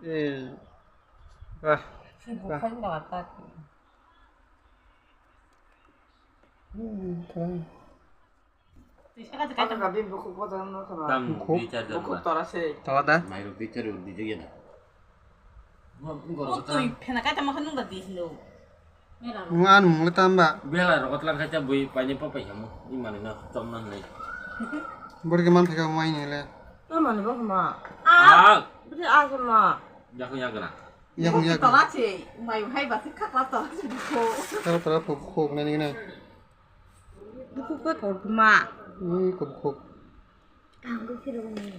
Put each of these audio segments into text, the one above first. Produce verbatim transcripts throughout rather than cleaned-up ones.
Eh. Ah. Sibuk khaina ta. Hmm, tang. Tam bukhuk. Di char jar. Bukhuk tora se. Tola da? Mairok di char di jagya na. Mo, mo goro. O tui phena kai tamo khanung da di hindo. Nung an mung le tamba. Bela rokot lang kacha bui paine pa pai hamu. Imani na tom na le. Bor ke man thaka mai ni le. Tamani bo ma. Ah. Bri asma. Yakung yakra. Yakung yakra. Tola che, mai hai ba se khakla tola che ko. Tola tola ko ko nani nai. Buku ko thor ma. Ui, ko ko.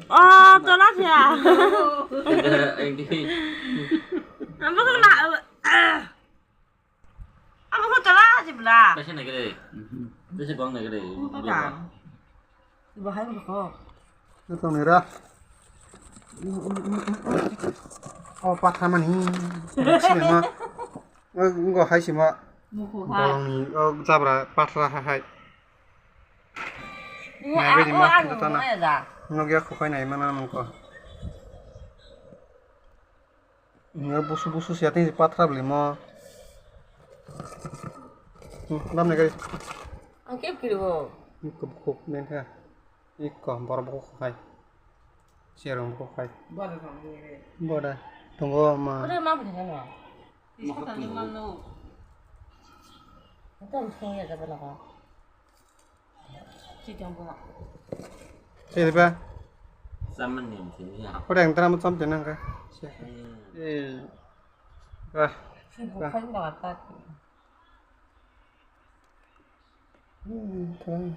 Oh, tola che. Engdi. Ambo ko na. Abo kho tola jibla. Kaisa nai kre. Kaisa gong nai kre. Buka. Ibo hai buka. Tong nira. O patha mani. Sima. O ngo hai sima. Muku ha. Bolong ni o jabra patha ha hai. Nai bedi ma. Nogya khukai nai mana mungko. Nungya busu busu siya tei patra beli mo. Lam ne gari. Ang kep kiri bo. Kop kop nen ha. Ikko bor bo khai. Serong bo khai. Boda. Tongo ma. Ore ma bini no. Ito ang song ya jaba na ka. Sini ba. Saman ni sini ya. Udah yang terang macam tenang ka. Eh. Ah. Hmm, terang.